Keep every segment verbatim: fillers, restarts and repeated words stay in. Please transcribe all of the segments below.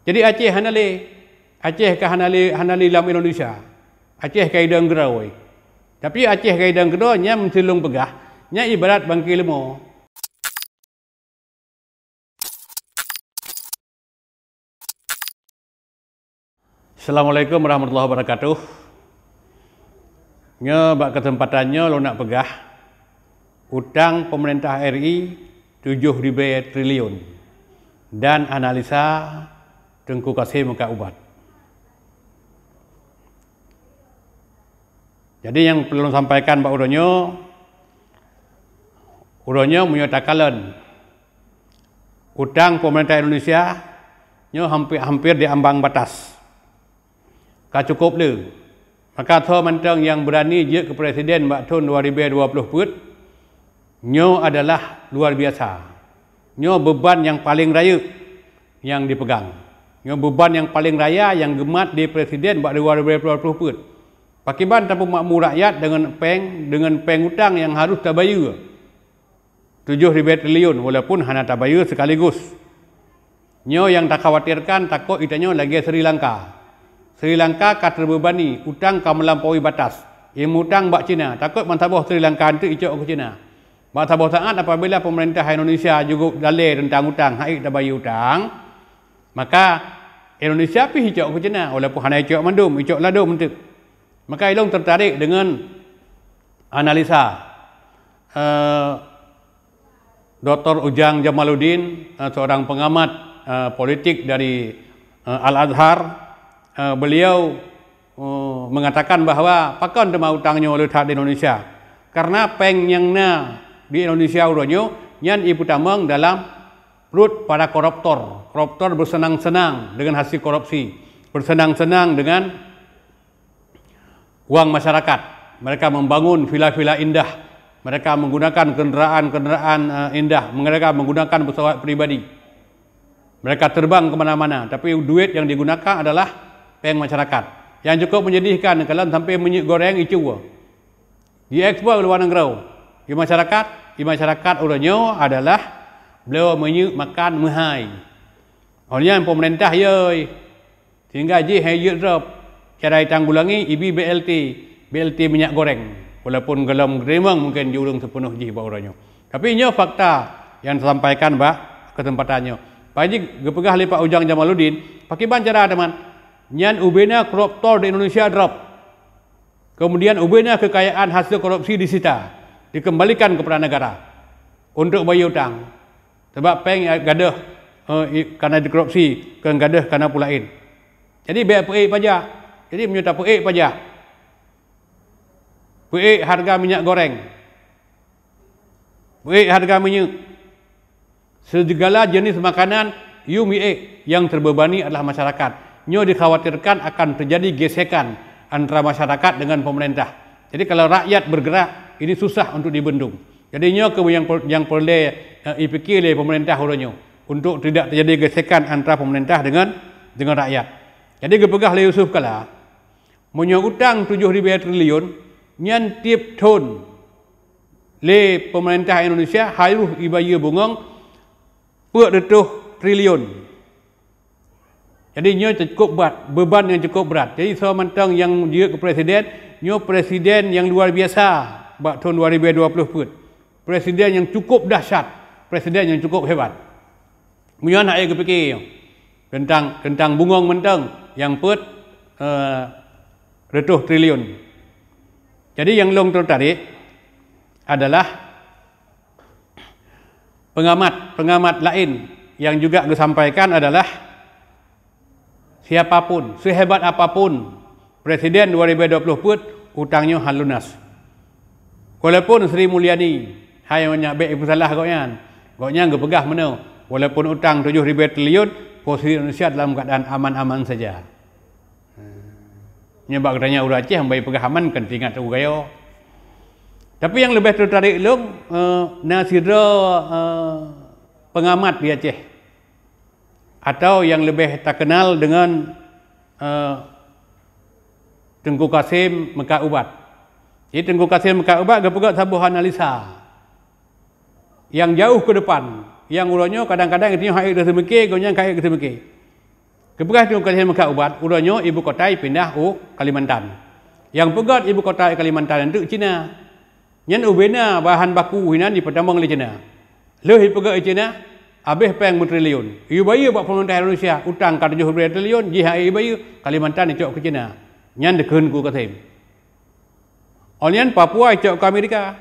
Jadi Aceh hana lé, Aceh ka hana lé, hana lé lam Indonesia. Aceh ka idong keudroe. Tapi Aceh ka idong keudroe nyan meusilong peugah, nyan ibarat bangke leumo. Assalamualaikum warahmatullahi wabarakatuh. Nyoe bak keuseumpatan nyoe lôn nak peugah, utang pemerintah R I tujoh ribée triliun dan analisa Teungku Kasim meukat ubat. Jadi nyang perlu lôn sampaikan bak uroe nyoe, uroe nyoe meunyoe takalon utang pemerintah Indonesia nyoe hampir-hampir di ambang batas. Ka cukup le. Maka soe mantong nyang beurani jeuet keu presiden bak thon dua ribée dua ploh peuet, nyoe adalah luar biasa. Nyoe beuban nyang paleng rayeuk nyang dipegang. Nyoe beuban nyang paleng raya nyang geumat di presiden bak dua ribée dua ploh peuet. Pakriban tapeumakmu rakyat deungon péng, deungon péng utang nyang harôh tabayeue tujoh ribée triliun, walaupun hana tabayeue sekaligus. Nyoe nyang takhawatirkan, takot geutanyoe lagée Sri Lanka. Sri Lanka ka teubebani, utang ka meulampaui batas. Imutang bak Cina, takot bansaboh Sri Lanka eunteuk icok keu Cina. Bansaboh saát apabila pemerintah Indonesia jugok dalé teuntang utang, han ék tabayeue utang, maka Indonesia pih icok keu Cina, walaupun hana icok mandum, icok ladom eunteuk. Maka ilong tertarik dengan analisa, eh, Doktor Ujang Jamaluddin, eh, seorang pengamat, eh, politik dari, eh, Al-Azhar. Eh, beliau, eh, mengatakan bahwa pakon teuma utang nyoe le that di Indonesia. Karena péng nyang na di Indonesia uroe nyoe nyan ipeutamong dalam pruet para koruptor. Koruptor bersenang-senang dengan hasil korupsi, bersenang-senang dengan uang masyarakat. Mereka membangun villa-villa indah, mereka menggunakan kenderaan-kenderaan, eh, indah, mereka menggunakan pesawat pribadi. Mereka terbang ke mana-mana, tapi duit yang digunakan adalah péng masyarakat. Yang cukup menyedihkan, kalau sampai minyak goreng icue, diekspor ke luar negara. Di masyarakat, di masyarakat uroe nyoe adalah bloe minyak makan meuhai. Awak nyan pemerintah yoi. Sehingga jih hai jeuet drop. Cara itanggulangi ibi B L T, B L T minyak goreng. Walaupun golom geurimong mungken di ureuëng sipeunoh jih bak uroe nyoe. Tapi nyoe fakta nyang tasampaikan bak keuseumpatan nyoe. Pak Haji geupeugah lé Pak Ujang Jamaluddin, pakriban cara teuma nyan ubena koruptor di Indonesia drop. Kemudian ubena kekayaan hasil korupsi disita, dikembalikan kepada negara untuk bayeue utang. Sabab péng gadôh, eh, i-, kana dikorupsi, keu gadôh kana peue laén. Jadi bék peuék pajak. Jadi meunyoe tapeuék pajak, peuék hareuga minyak goreng, peuék hareuga minyeuk, seugala jeunèh makanan yum iék, nyang teubebani adalah masyarakat. Nyoe dikhawatirkan akan teujadi gesekan antara masyarakat dengan pemerintah. Jadi kalau rakyat bergerak, ini susah untuk dibendung. Jadi nyoe keuh nyang per-, nyang peureulée, eh, ipike lé pemerintah uroe nyoe untuk tidak terjadi gesekan antara pemerintah dengan, dengan rakyat. Jadi geupeugah lé Yusuf Kala, meunyoe utang tujoh ribée triliun, nyan tieb thon lé pemerintah Indonesia harôh ibayeue bungong peuet reutôh triliun. Jadi nyoe cukup brat, beuban nyang cukup brat. Jadi soe mantong nyang jeuet keu presiden, nyoe presiden nyang luar biasa bak thon dua ribée dua ploh peuet. Presiden nyang cukup dahsyat, presiden nyang cukup hebat. Meunyoe hana ék geupike teuntang, teuntang bungong mantong nyang peuet, eh, reutôh triliun. Jadi nyang lôn teutarek adalah pengamat-pengamat laén nyang juga geusampaikan adalah siapapun, sehebat apapun presiden dua ribée dua ploh peuet, utang nyoe han lunas. Walaupun Sri Mulyani, hai nyan bék ipeusalah gobnyan, gobnyan geupeugah meunoe, walaupun utang tujoh ribée triliun, posisi Indonesia dalam keadaan aman-aman saja. Nyoe bak geutanyoe ureuëng Aceh, ambai peugah aman kan teuingat u gayo. Tapi nyang leubeh teutarek lôn, eh, na sidroe, eh, pengamat di Aceh, atau nyang leubeh takeunal deungon, eh, Teungku Kasim Meukat Ubat. Jadi Teungku Kasim Meukat Ubat geupeugah saboh analisa nyang jauh keu depan, nyang uroe nyoe kadang-kadang geutanyoe han ék teuseumike, gobnyan ka ék teuseumike. Keupeugah Teungku Kasem meukat ubat, uroe nyoe ibu kota ipindah u Kalimantan. Nyang peugét ibu kota Kalimantan nyan teuk Cina. Nyan ubena bahan baku hinan jipeutamong lé Cina. Lheueh ipeugét Cina, habéh péng beutriliun. Ibayeue bak peumeurintah Indonesia, utang ka tujoh ribèe triliun, jih hana ibayeue, Kalimantan icok keu Cina. Nyan dikheun Teungku Kasem. Óh nyan Papua icok keu Amerika.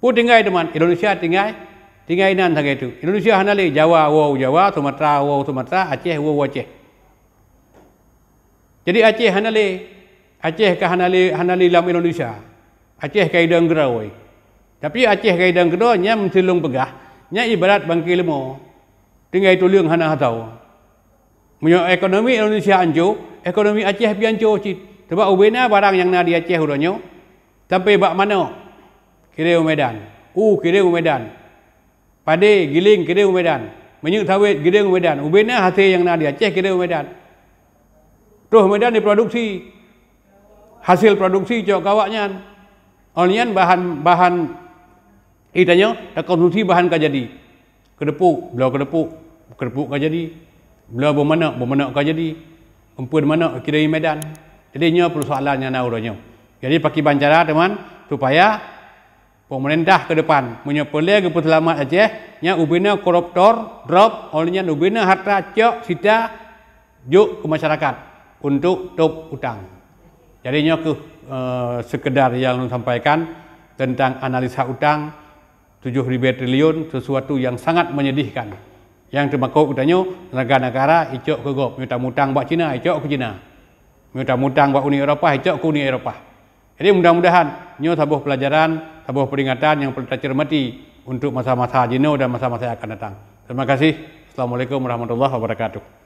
Peue tinggai teuma, Indonesia tinggai, tinggai inan sagai teuk. Indonesia hana lé, Jawa woe u Jawa, Sumatera woe u Sumatera, Aceh woe u Aceh. Jadi Aceh hana lé, Aceh ka hana lé, hana lé lam Indonesia. Aceh ka idong keudroe. Tapi Aceh ka idong keudroe nyan meusilong peugah, nyan ibarat bangke leumo. Tinggai tuleueng hana hasau. Meunyoe ekonomi Indonesia anco, ekonomi Aceh pih anco cit. Sabab ubena barang nyang na di Aceh uroe nyoe, sampai bak manok kirém u Medan, u kirém u Medan, padé giléng kirém u Medan, minyeuk sawét giléng u Medan. Ubena hasé nyang na di Aceh kirém u Medan. Troh Medan diproduksi, hasil produksi cok keu awaknyan. Óh nyan bahan, bahan itanyoe takonsumsi bahan ka jadi. Keudeupuk, bloe keudeupuk, keudeupuk ka jadi. Bloe beumanok, beumanok ka jadi. Eumpeuen manok kirém u Medan. Jadi nyoe peusoalan nyang na uroe nyoe. Jadi pakriban cara teuma supaya peumeurintah keu depan, meunyoe peureulée geupeuseulamat Aceh, nyan ubena koruptor drop, óh nyan ubena harta cok sita jok keu masyarakat untuk tôb utang. Jadi nyoe kheueh, eh, sekedar nyang lôn sampaikan tentang analisa utang tujoh ribèe triliun, sesuatu yang sangat menyedihkan. Nyang teumakot geutanyoe, warga negara icok keu gob, meunyoe tamutang bak Cina, icok keu Cina. Meunyoe tamutang bak Uni Eropah, icok keu Uni Eropah. Jadi mudah-mudahan nyoe saboh pelajaran, saboh peringatan nyang perlu tacermati untuk masa-masa jinoe dan masa-masa yang akan datang. Terima kasih. Assalamualaikum warahmatullahi wabarakatuh.